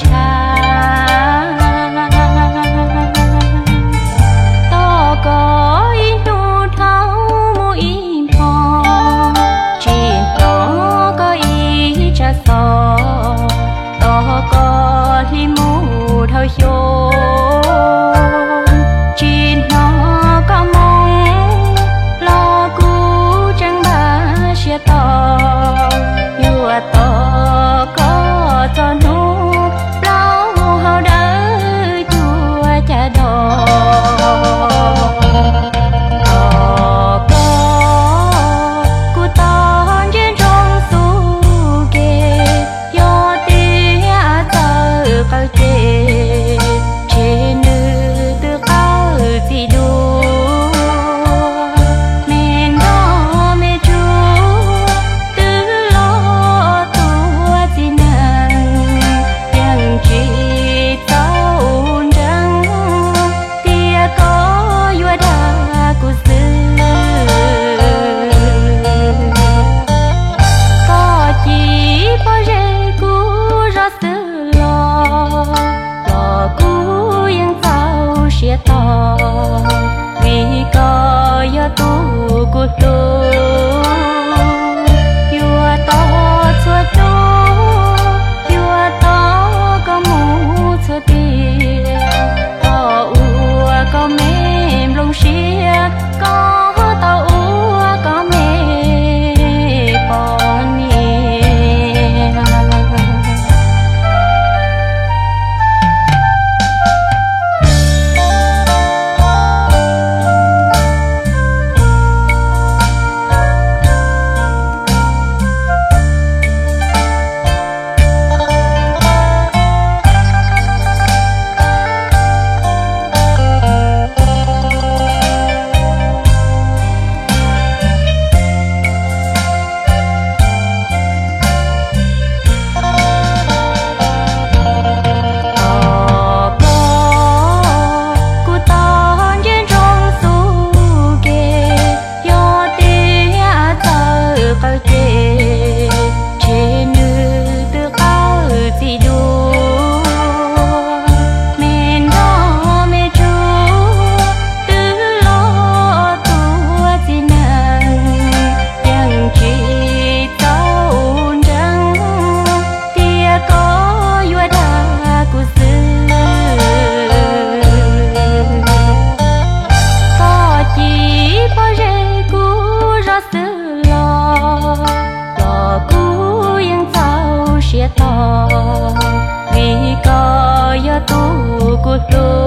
tshaj. Tos koj ib hnub dhau mus ib hmo, tsis hnov koj ib tsam xov. Tos koj hli mus dhau xyoo, tsis hnov koj moo los kuv tseem npaj siab tos. Yuav tos koj txog hnub plaub hau dawb cuag cas dog. Tos koj kuv tos ntsia ntsoov xub ke, yog tias txawm qaws ces, ces nws twb qaws txij duav. Me nrog me tsuag twb los tuag txij nees, yeej tsis txaus ntseeg tias koj yuav dag kuv xwb. Koj cim pob zeb kuv zov xwb los, los kuv yeej txaus siab tos, vim koj yog tus kuv hlub. Yuav tos txhua hnub, yuav tos koj mus txhua tiam, tos ua koj me nplooj siab, koj tos ua koj me poj niam. Tos koj kuv tos ntsia ntsoov xub ke, yog tias txawm qaws ces, ces nws twb qaws txij duav. Me nrog me tsuag twb los tuag txij nees, yeej tsis txaus ntseeg tias koj yuav dag kuv xwb. Koj cim pob zeb kuv zov xwb los, los kuv yeej txaus siab tos, vim koj yog tus kuv hlub.